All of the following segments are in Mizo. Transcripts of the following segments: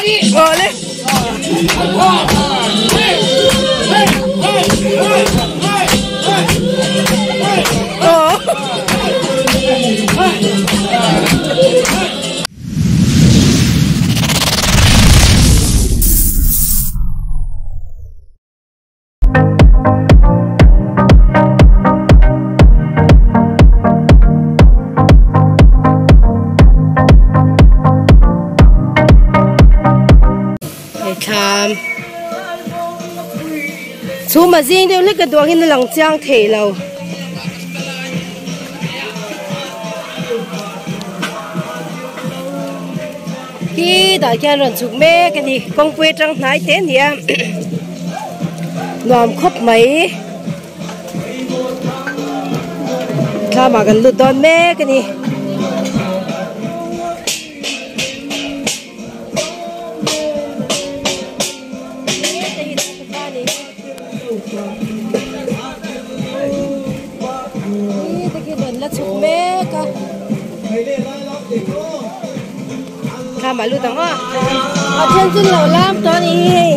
Awle. Aw. Hei thlam chhum a zing deuh hlek a duang in a lang chiang thei lo. Khi tah khian rawn chhuk mek a ni kawngpui atang hnai te a ni a nuam khawp mai thlamah kan lut dawn mek a ni. La chhuk mek a thlam ah lut ang aw a then chu lo lam tawh a ni hi.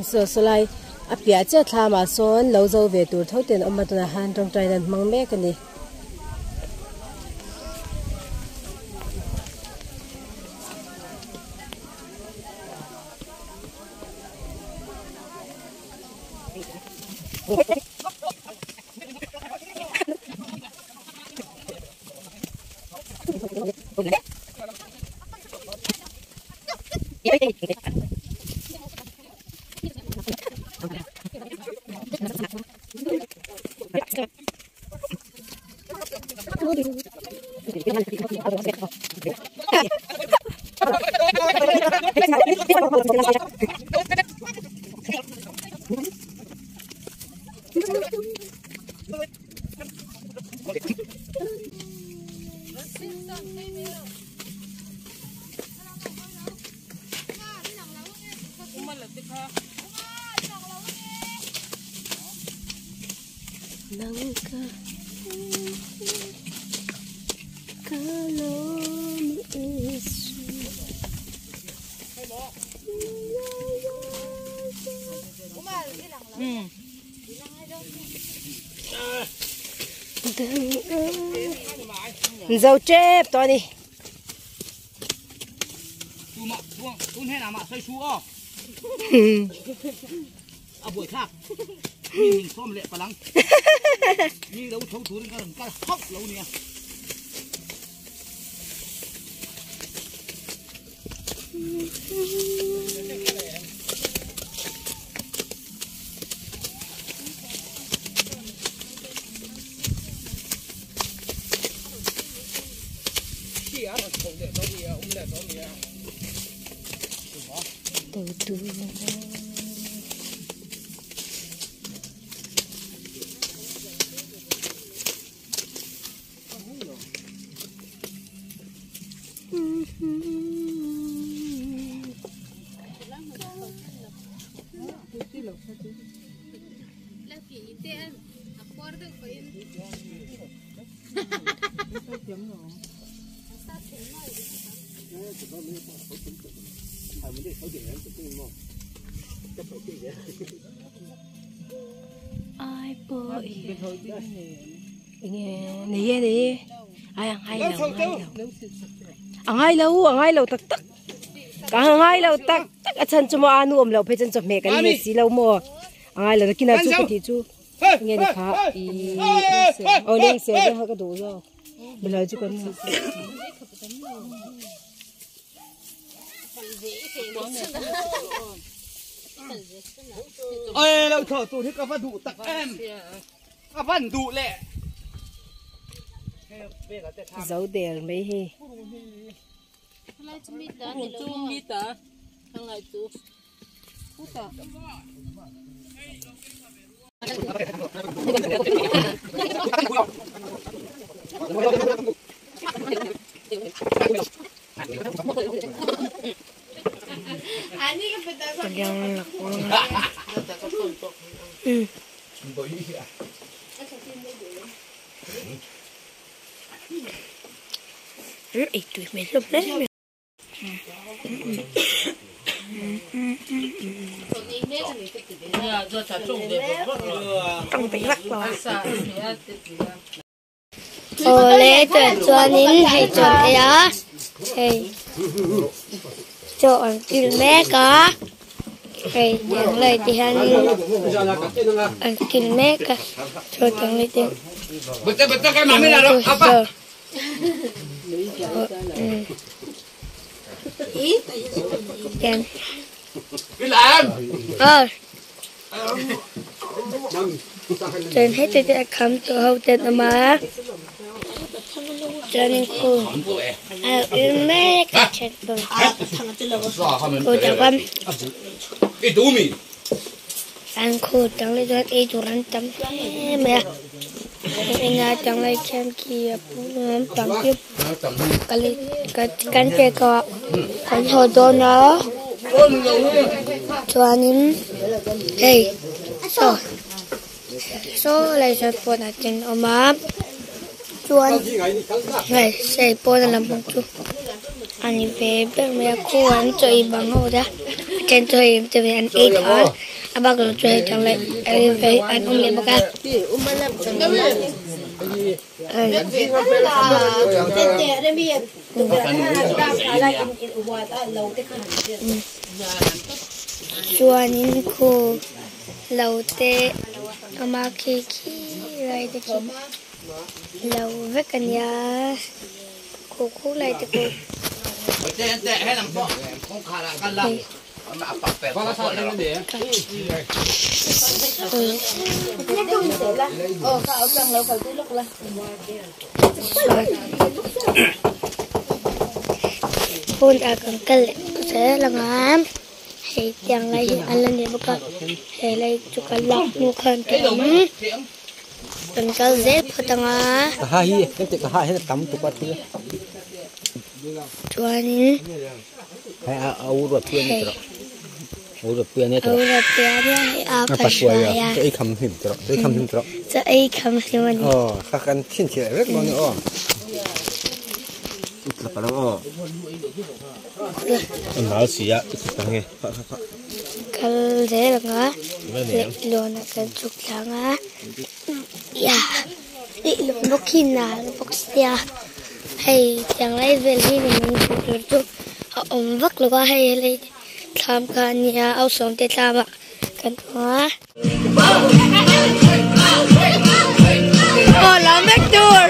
Saw sawlai a piah chiah thlamah sawn lo zo ve tur tho te an awm a tunah hian tawngtaina an hmang mek a ni. Zo tep tawh a ni. Ai pawh enge nei e nei e ai a ngai lo a ngai lo a ngai lo tak tak ka ngai lo tak tak a chhan chu maw a nu awm loh phei chuan chawhmeh kan nei si lo maw a ngai lo nakinah chu ka tih chu enge ni kha ih aw lengser te kha ka duh zawk milai chu kan Ê lâu thở tụi thích có phát đủ tặc em Có phát đủ lẹ Zo der mai hi. Ei tui hmel hlawm hle mai. Tawng vak lo a. Awle tah chuanin hei chuan ei a hei chaw an kil mek a hei tiang lai te hianin an kil mek a chaw tiang lai te Chuan heti te a kham tawh ho ten a awm a chuanin khu a lo ir mek a then pawh khu tak a an khu tang leh chuan ei tur an tam hle mai a eng a tang lai khian khi a lampang khi kan pe kawh ah kan haw dawn a chuanin hei saw saw lai sawn pawn ah ten a awm a chuan hei hei pawn a lampang chu a ni ve ber mai a khu an chaw ei bang ho te a then chu hei te an ei tawh a a bak lo chu hei tang leh an awm leh bawk a. Chuanin khu lo te awm a khi khi lai te khi lo vek a nia khu khu lai te pawh Hmun ah kan kal leh zel ang a hei tiang lai hi an la nei bawk a he lai chu kan lak hnu khan tih a awm kan kal zel phawt ang a. Chuanin hei a pa hruai a chaw ei kham hlim a ni. Kal zel ang a. Leihlawn ah kan chhuk tlang a leihlawn bawk hi nal bawk sia hei tiang lai vel hi ni mai hmuh tur chu a awm vak lo a hei helai thlam kha a nia au sawm te thlam ah kan awm a. Aw lam vek tur.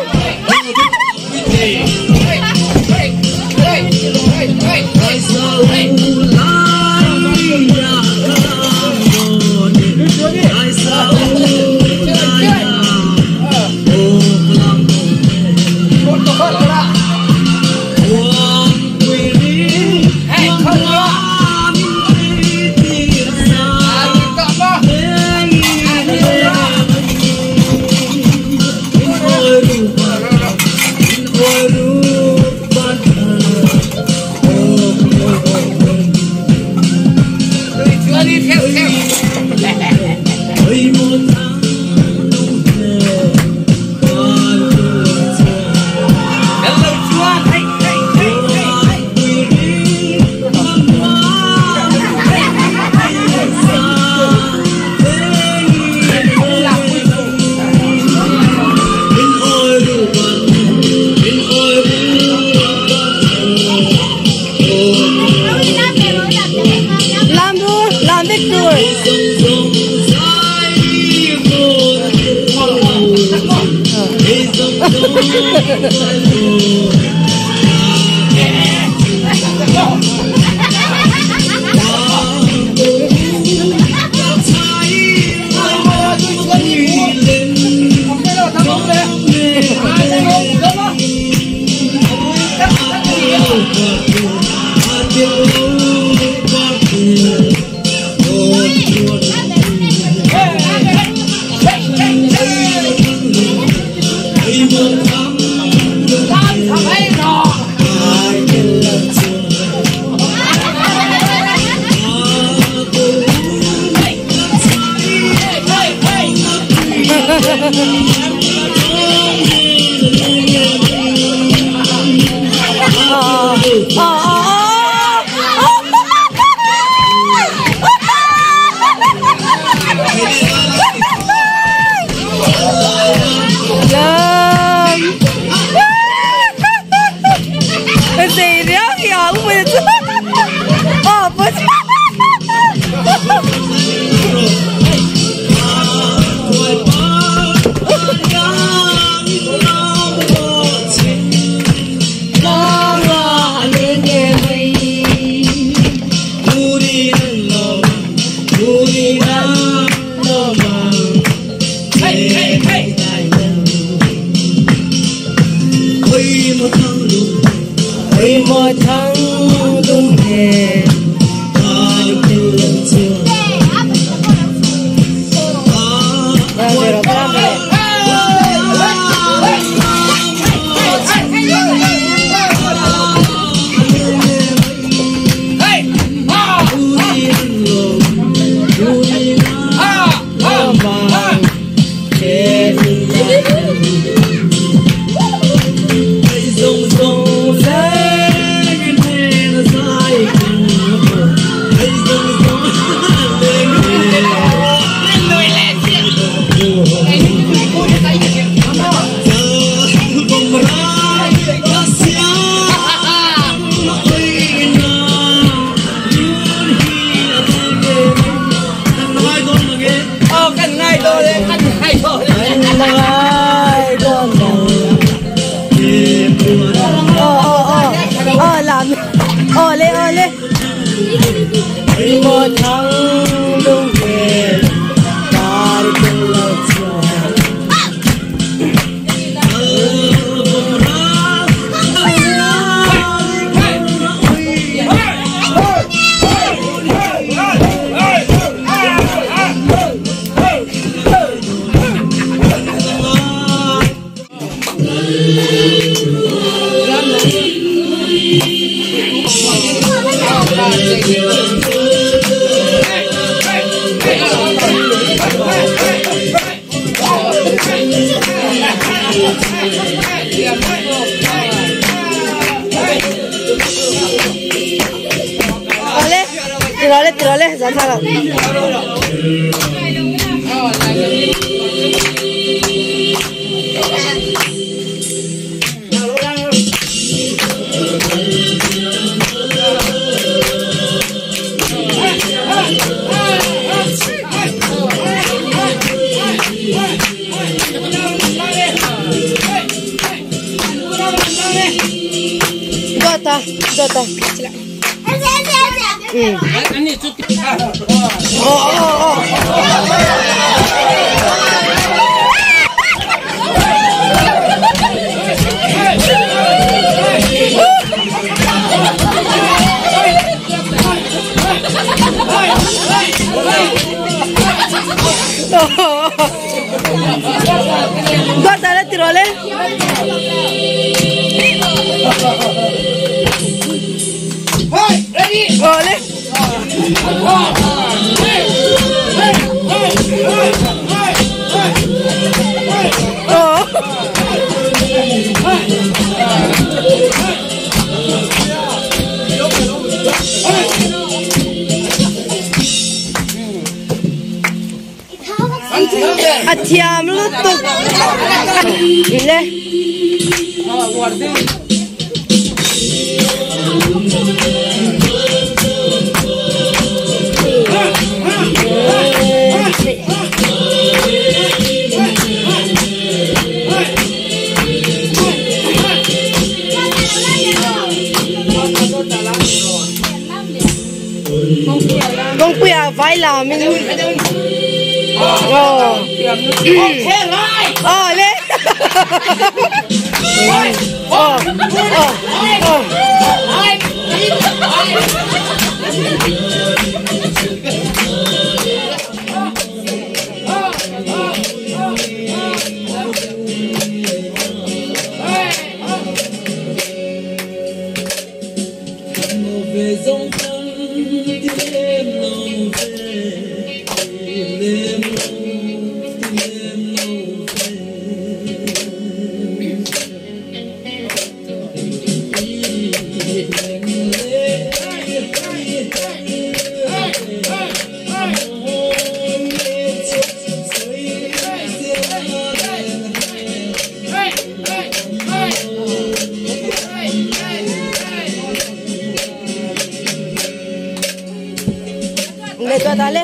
Lam ru, lam vek tur. Dawta dawta Dawta la tiraw le. Ole. Oh. Athiam lutuk. Le. Kongpuia vai làm mình. Oh. Oh le. Oh. Oh. Oh. Le dale.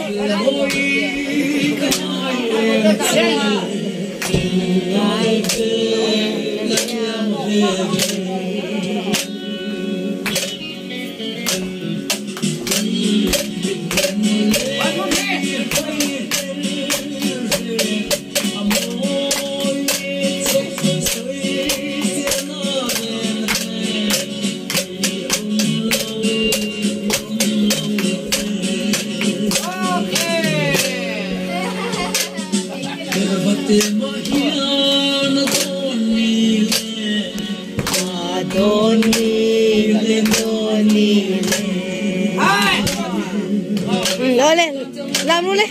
Ole, làm luôn đi.